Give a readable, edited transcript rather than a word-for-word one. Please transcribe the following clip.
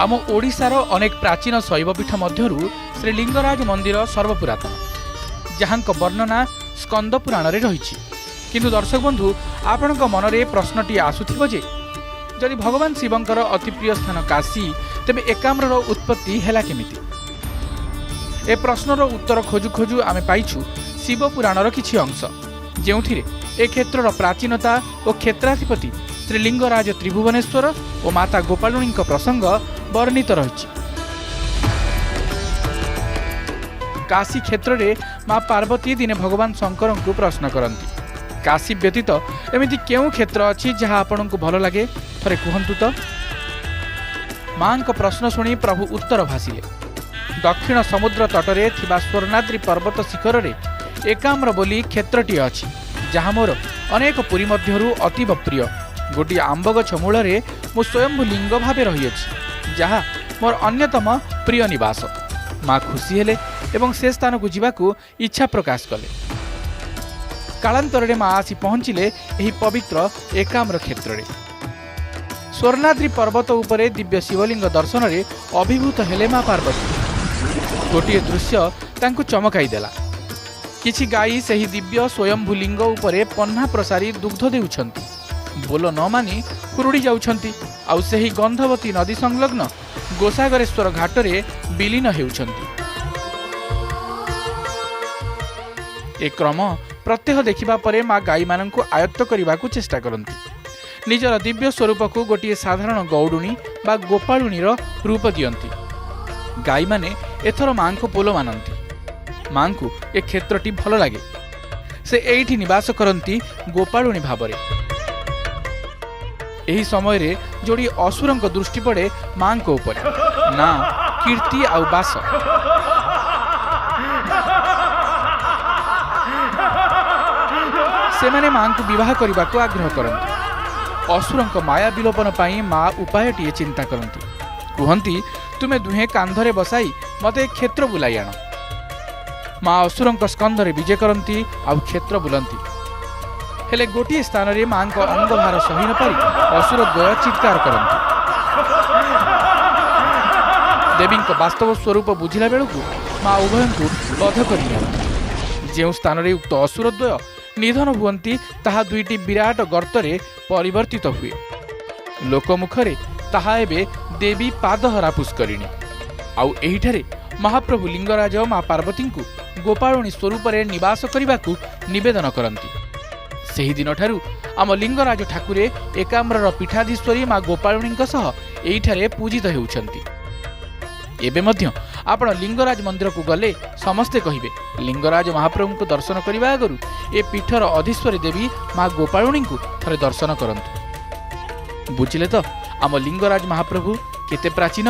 ଆମ ଓଡ଼ିଶାର ଅନେକ ପ୍ରାଚୀନ ଶୈବପୀଠ ମଧ୍ୟରୁ ଶ୍ରୀ ଲିଙ୍ଗରାଜ ମନ୍ଦିର ସର୍ବପୁରାତନ, ଯାହାଙ୍କ ବର୍ଣ୍ଣନା ସ୍କନ୍ଦ ପୁରାଣରେ ରହିଛି। କିନ୍ତୁ ଦର୍ଶକ ବନ୍ଧୁ, ଆପଣଙ୍କ ମନରେ ପ୍ରଶ୍ନଟି ଆସୁଥିବ ଯେ ଯଦି ଭଗବାନ ଶିବଙ୍କର ଅତି ପ୍ରିୟ ସ୍ଥାନ କାଶୀ, ତେବେ ଏକାମ୍ରର ଉତ୍ପତ୍ତି ହେଲା କେମିତି? ଏ ପ୍ରଶ୍ନର ଉତ୍ତର ଖୋଜୁ ଖୋଜୁ ଆମେ ପାଇଛୁ ଶିବ ପୁରାଣର କିଛି ଅଂଶ, ଯେଉଁଥିରେ ଏ କ୍ଷେତ୍ରର ପ୍ରାଚୀନତା ଓ କ୍ଷେତ୍ରାଧିପତି ଶ୍ରୀଲିଙ୍ଗରାଜ ତ୍ରିଭୁବନେଶ୍ୱର ଓ ମାତା ଗୋପାଳୁଣୀଙ୍କ ପ୍ରସଙ୍ଗ ବର୍ଣ୍ଣିତ ରହିଛି। କାଶୀ କ୍ଷେତ୍ରରେ ମା ପାର୍ବତୀ ଦିନେ ଭଗବାନ ଶଙ୍କରଙ୍କୁ ପ୍ରଶ୍ନ କରନ୍ତି, କାଶୀ ବ୍ୟତୀତ ଏମିତି କେଉଁ କ୍ଷେତ୍ର ଅଛି ଯାହା ଆପଣଙ୍କୁ ଭଲ ଲାଗେ, ଥରେ କୁହନ୍ତୁ ତ। ମାଙ୍କ ପ୍ରଶ୍ନ ଶୁଣି ପ୍ରଭୁ ଉତ୍ତର ଭାସିଲେ, ଦକ୍ଷିଣ ସମୁଦ୍ର ତଟରେ ଥିବା ସ୍ୱର୍ଣ୍ଣାଦ୍ରି ପର୍ବତ ଶିଖରରେ ଏକାମ୍ର ବୋଲି କ୍ଷେତ୍ରଟିଏ ଅଛି, ଯାହା ମୋର ଅନେକ ପୁରୀ ମଧ୍ୟରୁ ଅତୀବ ପ୍ରିୟ। ଗୋଟିଏ ଆମ୍ବ ଗଛ ମୂଳରେ ମୁଁ ସ୍ୱୟମ୍ଭୁ ଲିଙ୍ଗ ଭାବେ ରହିଅଛି, ଯାହା ମୋର ଅନ୍ୟତମ ପ୍ରିୟ ନିବାସ। ମା ଖୁସି ହେଲେ ଏବଂ ସେ ସ୍ଥାନକୁ ଯିବାକୁ ଇଚ୍ଛା ପ୍ରକାଶ କଲେ। କାଳାନ୍ତରରେ ମା ଆସି ପହଞ୍ଚିଲେ ଏହି ପବିତ୍ର ଏକାମ୍ର କ୍ଷେତ୍ରରେ। ସ୍ୱର୍ଣ୍ଣାଦ୍ରି ପର୍ବତ ଉପରେ ଦିବ୍ୟ ଶିବଲିଙ୍ଗ ଦର୍ଶନରେ ଅଭିଭୂତ ହେଲେ ମା ପାର୍ବତୀ। ଗୋଟିଏ ଦୃଶ୍ୟ ତାଙ୍କୁ ଚମକାଇ ଦେଲା। କିଛି ଗାଈ ସେହି ଦିବ୍ୟ ସ୍ୱୟମ୍ଭୁ ଲିଙ୍ଗ ଉପରେ ପହ୍ନା ପ୍ରସାରି ଦୁଗ୍ଧ ଦେଉଛନ୍ତି, ବୋଲ ନ ମାନି ହୁରୁଡ଼ି ଯାଉଛନ୍ତି, ଆଉ ସେହି ଗନ୍ଧବତୀ ନଦୀ ସଂଲଗ୍ନ ଗୋସାଗରେଶ୍ୱର ଘାଟରେ ବିଲୀନ ହେଉଛନ୍ତି। ଏ କ୍ରମ ପ୍ରତ୍ୟହ ଦେଖିବା ପରେ ମା ଗାଈମାନଙ୍କୁ ଆୟତ୍ତ କରିବାକୁ ଚେଷ୍ଟା କରନ୍ତି। ନିଜର ଦିବ୍ୟ ସ୍ୱରୂପକୁ ଗୋଟିଏ ସାଧାରଣ ଗଉଡ଼ୁଣୀ ବା ଗୋପାଳୁଣୀର ରୂପ ଦିଅନ୍ତି। ଗାଈମାନେ ଏଥର ମାଙ୍କୁ ପୋଲ ମାନନ୍ତି। ମାଙ୍କୁ ଏ କ୍ଷେତ୍ରଟି ଭଲ ଲାଗେ। ସେ ଏଇଠି ନିବାସ କରନ୍ତି ଗୋପାଳୁଣୀ ଭାବରେ। ଏହି ସମୟରେ ଯୋଡ଼ି ଅସୁରଙ୍କ ଦୃଷ୍ଟି ପଡ଼େ ମାଙ୍କ ଉପରେ, ନା କୀର୍ତ୍ତି ଆଉ ବାସ। ସେମାନେ ମାଙ୍କୁ ବିବାହ କରିବାକୁ ଆଗ୍ରହ କରନ୍ତି। ଅସୁରଙ୍କ ମାୟା ବିଲୋପନ ପାଇଁ ମା ଉପାୟଟିଏ ଚିନ୍ତା କରନ୍ତି। କୁହନ୍ତି, ତୁମେ ଦୁହେଁ କାନ୍ଧରେ ବସାଇ ମୋତେ କ୍ଷେତ୍ର ବୁଲାଇ ଆଣ। ମା ଅସୁରଙ୍କ ସ୍କନ୍ଧରେ ବିଜେ କରନ୍ତି ଆଉ କ୍ଷେତ୍ର ବୁଲନ୍ତି। ହେଲେ ଗୋଟିଏ ସ୍ଥାନରେ ମାଙ୍କ ଅଙ୍ଗଭାର ସହି ନପାରି ଅସୁର ଦ୍ୱୟ ଚିତ୍କାର କରନ୍ତି। ଦେବୀଙ୍କ ବାସ୍ତବ ସ୍ୱରୂପ ବୁଝିଲା ବେଳକୁ ମା ଉଭୟଙ୍କୁ ବଧ କରି ନିଅନ୍ତି। ଯେଉଁ ସ୍ଥାନରେ ଉକ୍ତ ଅସୁର ଦ୍ୱୟ ନିଧନ ହୁଅନ୍ତି, ତାହା ଦୁଇଟି ବିରାଟ ଗର୍ତ୍ତରେ ପରିବର୍ତ୍ତିତ ହୁଏ। ଲୋକମୁଖରେ ତାହା ଏବେ ଦେବୀ ପାଦହରା ପୁଷ୍କରିଣୀ। ଆଉ ଏହିଠାରେ ମହାପ୍ରଭୁ ଲିଙ୍ଗରାଜ ମା ପାର୍ବତୀଙ୍କୁ ଗୋପାଳୁଣୀ ସ୍ୱରୂପରେ ନିବାସ କରିବାକୁ ନିବେଦନ କରନ୍ତି। ସେହିଦିନଠାରୁ ଆମ ଲିଙ୍ଗରାଜ ଠାକୁରେ ଏକାମ୍ରର ପୀଠାଧୀଶ୍ୱରୀ ମା ଗୋପାଳୁଣୀଙ୍କ ସହ ଏଇଠାରେ ପୂଜିତ ହେଉଛନ୍ତି। ଏବେ ମଧ୍ୟ ଆପଣ ଲିଙ୍ଗରାଜ ମନ୍ଦିରକୁ ଗଲେ ସମସ୍ତେ କହିବେ, ଲିଙ୍ଗରାଜ ମହାପ୍ରଭୁଙ୍କୁ ଦର୍ଶନ କରିବା ଆଗରୁ ଏ ପୀଠର ଅଧୀଶ୍ୱରୀ ଦେବୀ ମା ଗୋପାଳୁଣୀଙ୍କୁ ଥରେ ଦର୍ଶନ କରନ୍ତୁ। ବୁଝିଲେ ତ ଆମ ଲିଙ୍ଗରାଜ ମହାପ୍ରଭୁ କେତେ ପ୍ରାଚୀନ।